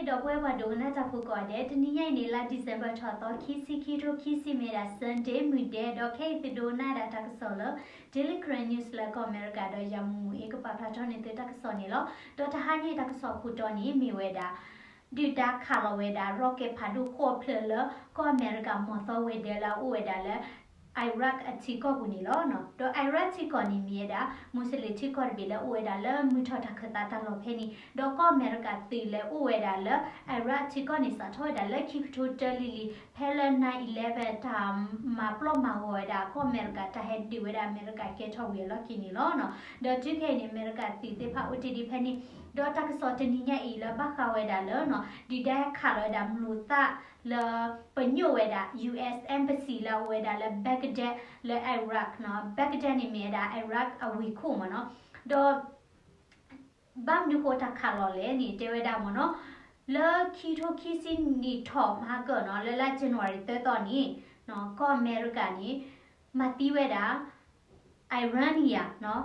ဒီပုၢ်ဝဲၢ်ပှၤဒိကနၣ်တၢ်ဖိကိးဂၤဒဲး, တနံၤညါအံၤန့ၣ် လါ December ထီၣ်သီ ခံဆံခံထိခံဆံ မ့ၢ်ဝဲဒၣ် Sunday မုၢ်ဒဲး, ဒီးခဲအံၤသုဒိကနၣ်ဒၣ်တၢ်ကစီၣ်လၢ Daily Karen News လၢကီၢ်အမဲရကၤ, ဒီးယၤမူမူအ့ကပာ်ဖျါထီၣ်န့ၢ်သုတၢ်ကစီၣ်န့ၣ်လီၤ. ဒီးတဟါညါတၢ်ကစီၣ်ခိၣ်တီန့ၣ်မ့ၢ်ဝဲဒၣ် ဒုၣ်ဒါခးလီၤဝဲဒၣ် rocket ဖးဒိၣ်ဃိးဖျၢၣ်လၢ ကီၢ်အမဲရကၤမီၢ်သီဝဲၤဒၢးလၢအအိၣ်ဝဲဒၣ်လၢ Iraq အထံကီၢ်ပူၤန့ၣ်လီၤ. ဒီး Iraq ထံကီၢ်န့ၣ်မ့ၢ်ဝဲဒၣ် မူးစလ့ၣ်ထံကီၢ်တဘ့ၣ်လၢအအိၣ်ဝဲဒၣ်လၢမုၢ်ထီၣ်တၢ်ခၢၣ်သးတၢ်လီၢ်ဖဲန့ၣ်, ဒီးကီၢ်အမဲရကၤသုးလဲၤအိၣ်ဝဲဒၣ်လၢ Iraq ထံကီၢ်န့ၣ် စးထီၣ်ဝဲဒၣ်လၢခံကထိတၢလံၤလံၤ ဖဲလၢ nine eleven တၢ်မၤပျီၢ်မၤဂီၤဝဲဒၣ် ကီၢ်အမဲရကၤ တၢ်ဟဲဒုးဝဲဒၣ်အမဲရကၤကဲထီၣ်ဝံၤအလီၢ်ခံန့ၣ်လီၤ. ဒီးတုၤခဲအံၤန့ၣ် အမဲရကၤသုးသ့ၣ်တဖၣ်အိၣ်တ့ၢ်ဒံးဖဲန့ၣ်, ဒီးတၢ်ကစီၣ်တနံၤညါအံၤလၢဘၣ်ဃးဝဲဒၣ်လၢ ဒုၣ်ဒါခးလီၤဝဲဒၣ်မလိာ်သၣ်လၢ ပညိၣ်ဝဲဒၣ် U S embassy လၢအအိၣ်ဝဲဒၣ်လၢ Baghdad လၢ Iraq နီၤ, Baghdad န့ၣ်မ့ၢ်ဝဲဒၣ် Iraq အဝ့ၢ်ခိၣ်မ့ၢ်နီၤ, ဒီး ဘၣ်မနုၤဃိတၢ်ခးလီၤလဲၣ်န့ၣ် တဲဝဲဒၣ်မ့ၢ်နီၤ, လၢခံကထိခံဆံနံၣ်ထီၣ်မဟါကၢၣ်နီၤ, လၢလါ January သၢသီန့ၣ် ကီၢ်အမဲရကၤန့ၣ် မၤသံဝဲဒၣ် Iranian နီၤ,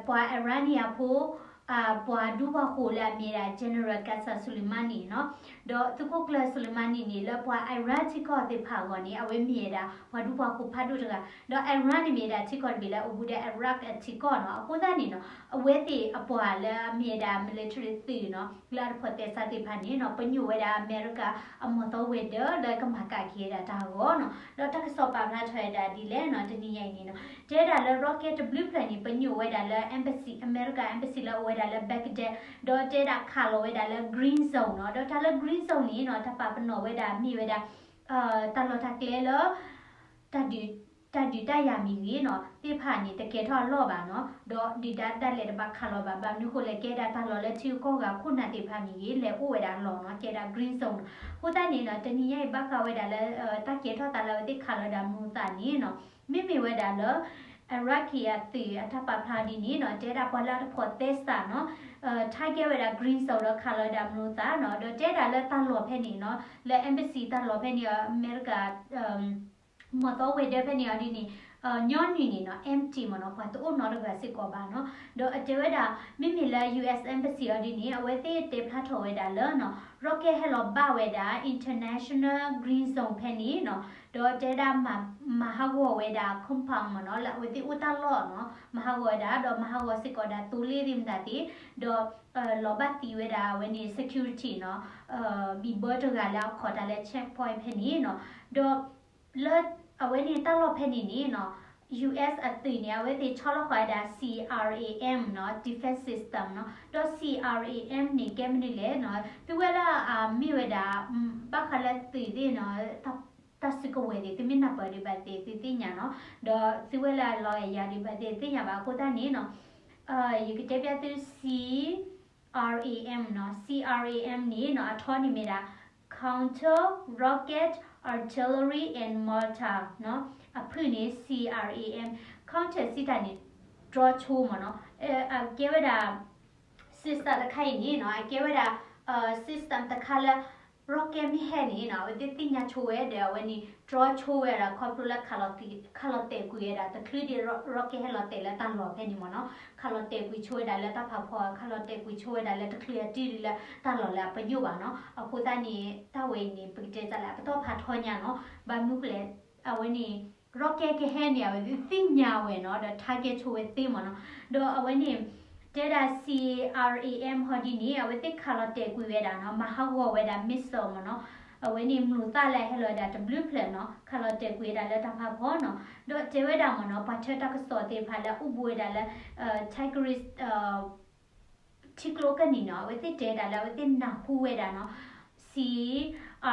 ပှၤ Iranian ဖိ ပှၤဒူပှၤဃိၤလၢအမ့ၢ်ဒၣ် General Qasem Soleimani နီၤ, ဒီးသုးခိၣ်ကျၢၢ် Soleimani န့ၣ် လၢပှၤ Iraq ထံကီၢ်သ့ၣ်တဖၣ်အဂီၢ်န့ၣ် အဝဲမ့ၢ်ဝဲဒၣ် ပှၤဒူပှၤဃိၤဖးဒိၣ်တဂၤ, ဒီး Iran န့ၣ်မ့ၢ်ဝဲဒၣ်ထံကီၢ်တဘ့ၣ်လၢအအိၣ်ဘူးဒီး Iraq အထံကီၢ်နီၤ, အဃိသတးန့ၣ်နီၤ, အဝဲသ့ၣ်အပှၤလၢအမ့ၢ်ဝဲဒၣ် military သုးနီၤ, လၢအတဖိးသဲစးသ့ၣ်တဖၣ်န့ၣ်နီၤ, ပညိၣ်ဝဲဒၣ်အမဲရကၤအမီၢ်သီဝဲၤဒၢးလၢကမၤကၤက့ၤဝဲဒၣ်တၢ်အဂီၢ်နီၤ, ဒီးတၢ်ကစီၣ်ပာ်ဖျါထီၣ်ဝဲဒၣ်ဒ်လဲၣ်နီၤ, တနံၤညါအံၤန့ၣ်နီၤ, တဲဒၣ်လၢ rocket တဘျုးဖျၢၣ်န့ၣ် ပညိၣ်ဝဲဒၣ်လၢ embassy အမဲရကၤ embassy လၢအအိၣ်ဝဲဒၣ်လၢ Baghdad, ဒီးတဲဒၣ်ခးလီၤဝဲဒၣ်လၢ green zone နီၤ, ဒီးတၢ်လၢ green zone န့ၣ်နီၤ, တၢ်ပာ်ပနီၣ်ဝဲဒၣ်မ့ၢ်ဝဲဒၣ် တၢ်လီၢ်တၢ်ကျဲလၢ တၢ်ဒုးတၢ်ယၤမ့ၢ်ဂ့ၤနီၤ, သ့ၣ်တဖၣ်န့ၣ် တကဲထီၣ်အလီၢ်ဘၣ်နီၤ, ဒီးဒုၣ်ဒါဒၣ်လဲာ်တဘၣ်ခးလီၤဘၣ်, ဘၣ်မနုၤဃိလဲၣ် ကဲဒၣ်တၢ်လီၢ်လၢထံဂုၤကီၢ်ဂၤခိၣ်နၢ်သ့ၣ်တဖၣ်မ့ၢ်ဂ့ၤ လဲၤအိၣ်ဝဲဒၣ်အလီၢ်နီၤ, ကဲဒၣ် green zone နီၤ, အဃိသတးန့ၣ်နီၤ, တနံၤညါအံၤဘၣ်ဃးဝဲဒၣ်လၢ တၢ်ကဲထီၣ်သးလၢအဝဲသ့ၣ်ခးလီၤဝဲဒၣ်မလိာ်သၣ်န့ၣ်နီၤ, မ့မ့ၢ်ဝဲဒၣ်လၢ Iraqi အသုးအတၢ်ပာ်ဖျါဒ်န့ၣ်နီၤ, တဲဒၣ်ပှၤလၢအတဖိးသဲစးနီၤ, target ဝဲဒၣ် green zone ဒီးခးလီၤဝဲဒၣ်မလိာ်သၣ်နီၤ, ဒီးတဲဒၣ်လၢတၢ်လီၢ်ဖဲန့ၣ်နီၤ, လၢ embassy တၢ်လီၢ်ဖဲန့ၣ် အမဲရကၤ မီၢ်သီဝဲၤဒၢးဖဲန့ၣ်အီၤဒ်န့ၣ် ညီနုၢ်န့ၣ်နီၤ empty မ့ၢ်နီၤ, ပှၤတအိၣ်နီတဂၤစ့ၢ်ကီးဘၣ်နီၤ, ဒီးအတဲဝဲဒၣ် မ့မ့ၢ်လၢ U S embassy အီၤဒ်န့ၣ် အဝဲသ့ၣ်တဲဖျါထီၣ်ဝဲဒၣ်လၢနီၤ, rocket ဟဲလီၤဘၣ်ဝဲဒၣ် international green zone ဖဲန့ၣ်နီၤ, ဒီးတဲဒၣ် မၤဟးဂီၤဝဲဒၣ် compound မ့ၢ်နီၤ, လၢအဝဲသ့ၣ်အိၣ်တၢ်လီၢ်နီၤ, မၤဟးဂီၤဝဲဒၣ် ဒီးမၤဟးဂီၤစ့ၢ်ကီးဒၣ်သိလ့ၣ်သ့ၣ်မတၤသ့ၣ်, ဒီး လီၤဘၣ်သံဝဲဒၣ်အဝဲန့ၣ် security နီၤ, ဘံၣ်ဘၢတဂၤလၢအခိးတၢ်လၢ checkpoint ဖဲန့ၣ်နီၤ, ဒီး လၢအဝဲန့ၣ်တၢ်လီၢ်ဖဲန့ၣ်န့ၣ်နီၤ, U S အသုးန့ၣ် အဝဲသ့ၣ်ဆီလီၤဃာ်ဝဲဒၣ် C RAM နီၤ, defense system နီၤ, ဒီး C RAM န့ၣ် ကဲမနုၤလဲၣ်နီၤ, သုဝဲလၢအမ့ၢ်ဝဲဒၣ် ဘၣ်ဃးလၢသုးသ့ၣ်နီၤ, တၢ်စုကဝဲၤသ့ၣ် သုမ့ၢ်နၢ်ပၢၢ်ဒံးဘၣ်သ့ၣ် သုသ့ၣ်ညါနီၤ, ဒီးသုဝဲလၢအလီၤဂာ်ယၤဒံးဘၣ်သ့ၣ် သ့ၣ်ညါဘၣ်အဃိသတးန့ၣ်နီၤ, ယကတဲပျၢ်သု C RAM နီၤ, C RAM န့ၣ်နီၤ အထီန့ၣ်မ့ၢ်ဒၣ် counter rocket artillery and mortar နီၤ, အဖုၣ်န့ၣ် C RAM, counter စံးတၢ်န့ၣ် တြီဆိမ့ၢ်နီၤ, အကဲဝဲဒၣ် system တခါအံၤန့ၣ်နီၤ, အကဲဝဲဒၣ် system တခါလၢ rocket မ့ၢ်ဟဲန့ၣ်နီၤ အဝဲသ့ၣ်သ့ၣ်ညါဆိဝဲဒီး အဝဲန့ၣ် တြီဆိဝဲဒၣ် ခီဖျိလၢ ခးလီၤတဲာ်ကွံာ်ဝဲဒၣ် တချုးဒံး rocket ဟဲလီၤတဲာ်လၢတၢ်လီၢ်ဖဲန့ၣ်မ့ၢ်နီၤ, ခးလီၤတဲာ်ကွံာ်ဆိဝဲဒၣ်လၢတၢ်ဖးဖီ, ခးလီၤတဲာ်ကွံာ်ဆိဝဲဒၣ်လၢတချုးအတံၢ်ဒံးလၢတၢ်လီၢ်လၢအပညိၣ်ဘၣ်နီၤ, အဃိသတးန့ၣ် တၢ်ဝဲအံၤန့ၣ် ပကတဲတၢ်လၢအပတီၢ်ဖးထီညါနီၤ, ဘၣ်မနုၤလဲၣ် အဝဲန့ၣ် rocket ကဟဲန့ၣ် အဝဲသ့ၣ်သ့ၣ်ညါဝဲနီၤ, ဒီး target ဆိဝဲသ့မ့ၢ်နီၤ, ဒီးအဝဲန့ၣ် တဲဒၣ် C RAM ဟီဒ်န့ၣ် အဝဲသ့ၣ်ခးလီၤတဲာ်ကွံာ်ဝဲဒၣ်နီၤ, မၤဟးဂီၤဝဲဒၣ် missile မ့ၢ်နီၤ, အဝဲန့ၣ် မလိာ်သၣ်လၢအဟဲလီၤဝဲဒၣ်တဘျုးဖျၢၣ်နီၤ, ခးလီၤတဲာ်ကွံာ်ဝဲဒၣ်လၢတၢ်ဖးဖီနီၤ, ဒီးတဲဝဲဒၣ်မ့ၢ်နီၤ ပှၤထၢတၢ်ကစီၣ်သ့ၣ်တဖၣ်လၢအအိၣ်ဘူးဝဲဒၣ်လၢ Tigris ထံကျိကနံၣ်နီၤ, အဝဲသ့ၣ်တဲဒၣ်လၢအဝဲသ့ၣ်နၢ်ဟူဝဲဒၣ်နီၤ, C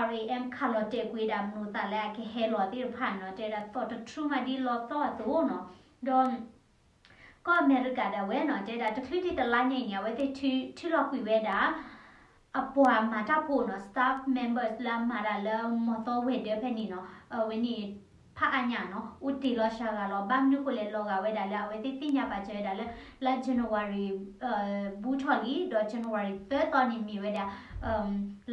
RAM ခးလီၤတဲာ်ကွံာ်ဝဲဒၣ်မလိာ်သၣ်လၢအကဟဲလီၤသ့ၣ်တဖၣ်နီၤ, တဲဒၣ်သီၣ်တထြူမးဒ်လီသီၣ်အသိးနီၤ, ဒီး ကီၢ်အမဲရကၤဒၣ်ဝဲနီၤ, တဲဒၣ်တချုးဒံးတလါညါအံၤန့ၣ် အဝဲသ့ၣ်ထုးလီၤကွံာ်ဝဲဒၣ် အပှၤမၤတၢ်ဖိနီၤ, staff members လၢအမၤတၢ်လၢမီၢ်သီဝဲၤဒၢးဖဲန့ၣ်နီၤ, အဝဲန့ၣ် ဖးအါညါနီၤ, အိၣ်တ့ၢ်လီၤစှၤဂၤလီၤ, ဘၣ်မနုၤဃိလဲၣ် လီၤဂာ်ဝဲဒၣ်လၢအဝဲသ့ၣ်သ့ၣ်ညါပာ်စၢၤဝဲဒၣ်လၢ လါ January ဘူးထီၣ်လံ, ဒီး January သၢသီန့ၣ်မ့ၢ်ဝဲဒၣ်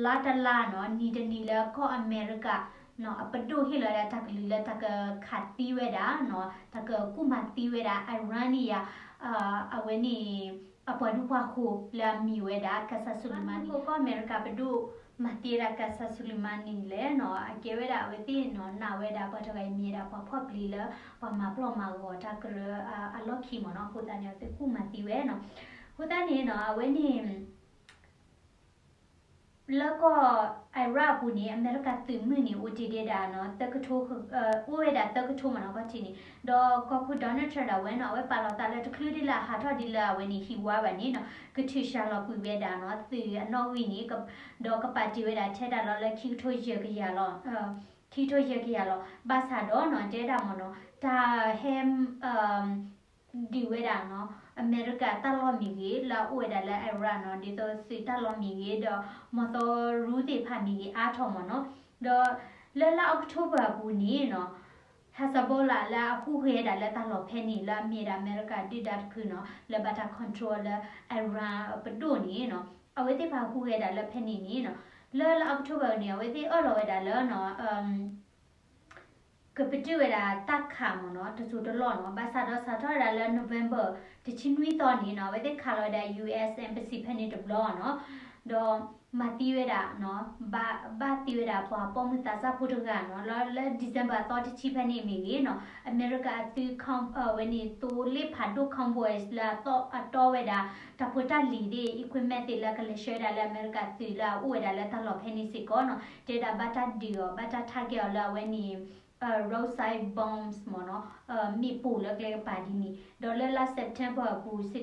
လါတလါနီၤ, နံၤတနံၤလၢကီၢ်အမဲရကၤ အပဒိၣ်ဟ့ၣ်လီၤဝဲဒၣ်တၢ်ကလုၢ်လၢတၢ်ကခးသံဝဲဒၣ်နီၤ, တၢ်ကကူၣ်မၤသံဝဲဒၣ် Iranian အဝဲန့ၣ် အပှၤဒူပှၤဃိၤလၢအမံၤဝဲဒၣ် Qasem Soleimani န့ၣ် ကီၢ်အမဲရကၤပဒိၣ် မၤသံဝဲဒၣ် Qasem Soleimani န့ၣ်လဲၣ်နီၤ, အကဲဝဲဒၣ်အဝဲသ့ၣ်နီၤ နာ်ဝဲဒၣ်ပှၤတဂၤအံၤမ့ၢ်ဝဲဒၣ်ပှၤဖီၣ်ပျံၤလၢ ပှၤမၤပျီၢ်မၤဂီၤတၢ်ကရၢအလီၢ်ခံမ့ၢ်နီၤ, အဃိသတးန့ၣ် အဝဲသ့ၣ်ကူၣ်မၤသံဝဲနီၤ, အဃိသတးန့ၣ်နီၤ အဝဲန့ၣ် လၢကီၢ် Iraq အပူၤန့ၣ် အမဲရကၤသုးမုၢ်န့ၣ် အိၣ်တ့ၢ်ဒၣ်နီၤ သၢကထိ, အိၣ်ဝဲဒၣ်သၢကထိမ့ၢ်နီၤ ကီၢ်ထံးန့ၣ်, ဒီးကီၢ်ခိၣ် Donald Trump ဒၣ်ဝဲနီၤ အဝဲပာ်လီၤသးလၢတချုးဒ်လၢအဟးထီၣ်ဒ်လၢအဝဲန့ၣ် ဟံးဝါဘၣ်န့ၣ်နီၤ ကထုးစှၤလီၤကွံာ်ဝဲဒၣ်နီၤ သုးအနီၣ်ဂံၢ်န့ၣ်, ဒီးကပာ်တ့ၢ်ဝဲဒၣ်ထဲဒၣ်လီၤလၢခံကထိယဲၢ်ကယၤလီၤ, ခံကထိယဲၢ်ကယၤလီၤ, ဘၣ်ဆၣ်ဒီးနီၤ တဲဒၣ်မ့ၢ်နီၤ တၢ်ဟဲ ဒုးဝဲဒၣ်နီၤ အမဲရကၤတၢ်လီၢ်မ့ၢ်ဂ့ၤ လၢအအိၣ်ဝဲဒၣ်လၢ Iraq နီၤ ဒ်သိးသုးတၢ်လီၢ်မ့ၢ်ဂ့ၤ ဒီးမီၢ်သီရူသ့ၣ်တဖၣ်မ့ၢ်ဂ့ၤ အါထီၣ်မ့ၢ်နီၤ, ဒီးလၢလါ October အပူၤန့ၣ်နီၤ Hezbollah လၢအဟူးဂဲၤဒၣ်လၢတၢ်လီၢ်ဖဲန့ၣ် လၢအမ့ၢ်ဒၣ်အမဲရကၤဒုၣ်ဒါတဖုနီၤ လၢဘၣ်တၢ် control လၢ Iran ပဒိၣ်န့ၣ်နီၤ အဝဲသ့ၣ်တဖၣ်ဟူးဂဲၤဒၣ်လၢဖဲန့ၣ်န့ၣ်နီၤ လၢလါ October န့ၣ် အဝဲသ့ၣ်အၢၣ်လီၤဝဲဒၣ်လၢနီၤ ကပတုာ်ဝဲဒၣ်တၢ်ခးမ့ၢ်နီၤ တစိၤတလီၢ်နီၤ, ဘၣ်ဆၣ်ဒီးစးထီၣ်ဝဲဒၣ်လၢ November တဆံနွံသီန့ၣ်နီၤ အဝဲသ့ၣ်ခးလီၤဝဲဒၣ် US embassy ဖဲန့ၣ်တဘျီနီၤ, ဒီးမၤသံဝဲဒၣ်နီၤ ဘၣ်, ဘၣ်သံဝဲဒၣ်ပှၤပိာ်မုၣ်သးစၢ်ဖိတဂၤနီၤ, လၢ, လၢ December အသီတဆံဖဲန့ၣ်မ့ၢ်ဂ့ၤနီၤ အမဲရကၤအသုး ဝဲန့ၣ် သိလ့ၣ်ဖးဒိၣ် convoys လၢအတီဝဲဒၣ် တၢ်ဖိတၢ်လံၤသ့ၣ် equipment သ့ၣ် လၢကလဲၤဆှၢဝဲဒၣ်လၢအမဲရကၤသုးလၢအအိၣ်ဝဲဒၣ်လၢတၢ်လီၢ်ဖဲန့ၣ်စ့ၢ်ကီးနီၤ တဲဒၣ်ဘၣ်တၢ်ဒုးအီၤ ဘၣ်တၢ် target အီၤလၢအဝဲန့ၣ် roadside bombs မ့ၢ်နီၤ, မ့ၣ်ပိၢ်လၢကျဲကပၤဒ်န့ၣ်, ဒီးလၢလါ September အပူၤ,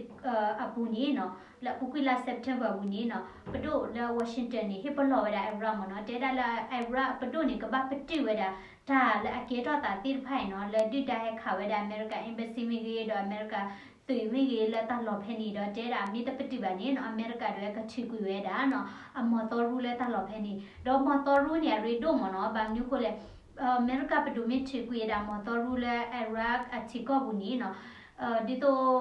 အပူၤန့ၣ်နီၤ, လၢအပူၤကွံာ်လါ September အပူၤန့ၣ်နီၤ ပဒိၣ်လၢ Washington န့ၣ် ဟ့ၣ်ပလီၢ်ဝဲဒၣ် Iraq မ့ၢ်နီၤ, တဲဒၣ်လၢ Iraq ပဒိၣ်န့ၣ် ကဘၣ်ပတုာ်ဝဲဒၣ် တၢ်လၢအကဲထီၣ်သးသ့ၣ်တဖၣ်အံၤနီၤ လၢဒုၣ်ဒါဟဲခးဝဲဒၣ် အမဲရကၤ embassy မ့ၢ်ဂ့ၤ ဒီးအမဲရကၤသုးမ့ၢ်ဂ့ၤ လၢတၢ်လီၢ်ဖဲန့ၣ် ဒီးတဲဒၣ် မ့ၢ်တပတုာ်ဘၣ်န့ၣ်နီၤ အမဲရကၤဒၣ်ဝဲကထုးကွံာ်ဝဲဒၣ်နီၤ အမီၢ်သီရူလၢတၢ်လီၢ်ဖဲန့ၣ်, ဒီးမီၢ်သီရူန့ၣ် အရ့ဒိၣ်မ့ၢ်နီၤ, ဘၣ်မနုၤအဃိလဲၣ်, အမဲရကၤပဒိၣ်မ့ၢ်ထုးကွံာ်ဝဲဒၣ်မီၢ်သီရူလၢ Iraq အထံကီၢ်ပူၤန့ၣ်နီၤ, ဒ်သိး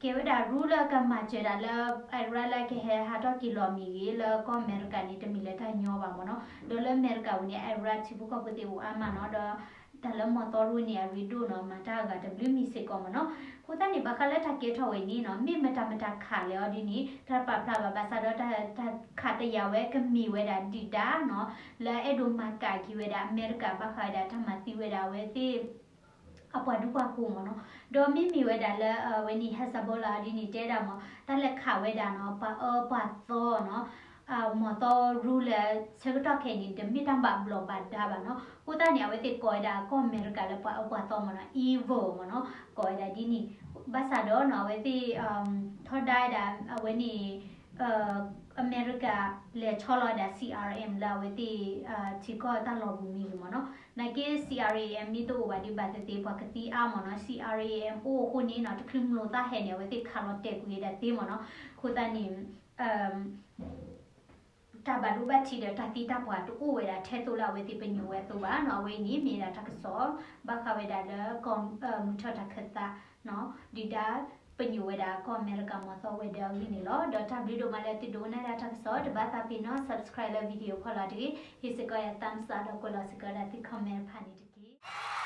ကဲဝဲဒၣ်ရူလၢကမၤစၢၤဒၣ်လၢ Iraq လၢကဟဲဟးထီၣ်က့ၤလီၤမ့ၢ်ဂ့ၤ လၢကီၢ်အမဲရကၤန့ၣ် တမ့ၢ်လၢတၢ်ညီဘၣ်မ့ၢ်နီၤ, ဒီးလၢအမဲရကၤပူၤန့ၣ် Iraq ထံဖိကီၢ်ဖိသ့ၣ်အိၣ်အါမးနီၤ, ဒီးတၢ်လၢမီၢ်သီရူန့ၣ် အရ့ဒိၣ်နီၤ မၤတၢ်အဂၤတဘျုးမံၤစ့ၢ်ကီးမ့ၢ်နီၤ, အဃိသတးန့ၣ် ဘၣ်ဃးလၢတၢ်ကဲထီၣ်ဝဲန့ၣ်နီၤ မ့ၢ်မတၤမတၤခးလဲၣ်အီၤဒ်န့ၣ် တၢ်ပာ်ဖျါဘၣ် ဘၣ်ဆၣ်ဒီး တၢ်ခးတယာ်ဝဲကမ့ၢ်ဝဲဒၣ်ဒုၣ်ဒါနီၤ လၢအအဲၣ်ဒိးမၤကၣ်က့ၤဝဲဒၣ်အမဲရကၤ ဘၣ်ဃးဝဲဒၣ်တၢ်မၤသံဝဲဒၣ်အဝဲသ့ၣ် အပှၤဒူပှၤယိၤမ့ၢ်နီၤ, ဒီးမ့မ့ၢ်ဝဲဒၣ်လၢ အဝဲန့ၣ် Hezbollah ဒ်န့ၣ် တဲဒၣ်မ့ၢ် တၢ်လဲၤခးဝဲဒၣ်နီၤ ပှၤအၢပှၤသီနီၤ မီၢ်သီရူလၢဆၢကတီၢ်ခဲအံၤန့ၣ် တမ့ၢ်တၢ်ဘၣ်ဘျီးဘၣ်ဒါဘၣ်နီၤ, အဃိသတးန့ၣ် အဝဲသ့ၣ်ကိးဝဲဒၣ်ကီၢ်အမဲရကၤလၢပှၤအၢပှၤသီမ့ၢ်နီၤ evil မ့ၢ်နီၤ ကိးဝဲဒၣ်ဒ်န့ၣ်, ဘၣ်ဆၣ်ဒီးနီၤ အဝဲသ့ၣ် ထီဒါဝဲဒၣ် အဝဲန့ၣ် အမဲရကၤ လဲၤဆီလီၤဝဲဒၣ် C R M လၢအဝဲသ့ၣ် ထံကီၢ်တၢ်လီၢ်ပူၤမ့ၢ်ဂ့ၤမ့ၢ်နီၤ, နာ်က့ C R A M မ့ၢ်တအိၣ်ဘၣ်ဒီး ဘၣ်သ့ၣ်သ့ၣ် ပှၤကသံအါမ့ၢ်နီၤ, C R A M အိၣ်အဃိန့ၣ်နီၤ တချုးမျိာ်သၣ်ဟဲန့ၣ် အဝဲသ့ၣ်ခးလီၤတဲာ်ကွံာ်ဝဲဒၣ်သ့မ့ၢ်နီၤ, အဃိသတးန့ၣ် တၢ်ဘၣ်ဒိဘၣ်ထံးဒီးတၢ်သံတၢ်ပှၢ်တအိၣ်ဝဲဒၣ်ထဲသိးလၢအဝဲသ့ၣ်ပညိၣ်ဝဲအသိးဘၣ်နီၤ, အဝဲအံၤန့ၣ်မ့ၢ်ဒၣ်တၢ်ကစီၣ် ဘၣ်ဃးဝဲဒၣ်လၢကီၢ်မုၢ်ထီၣ်တၢ်ခၢၣ်သး ဒုၣ်ဒါပညိၣ်ဝဲဒၣ်ကီၢ်အမဲရကၤမီၢ်သီဝဲၤဒၢးအဂ့ၢ်န့ၣ်လီၤ. ဒီးတၢ်ဘျုးဒိၣ်မးလၢသုဒိကနၣ်ဒၣ်တၢ်ကစီၣ် တဘၣ်သးပ့ၤနီၣ် subscribe လၢ video ဖီလာ်တဂ့ၤ, ဟ့ၣ်စ့ၢ်ကီးယၤ thumbs up ဒီးကွဲးလီၤစ့ၢ်ကီးဒၣ်သု comment တဖၣ်န့ၣ်တက့ၢ်.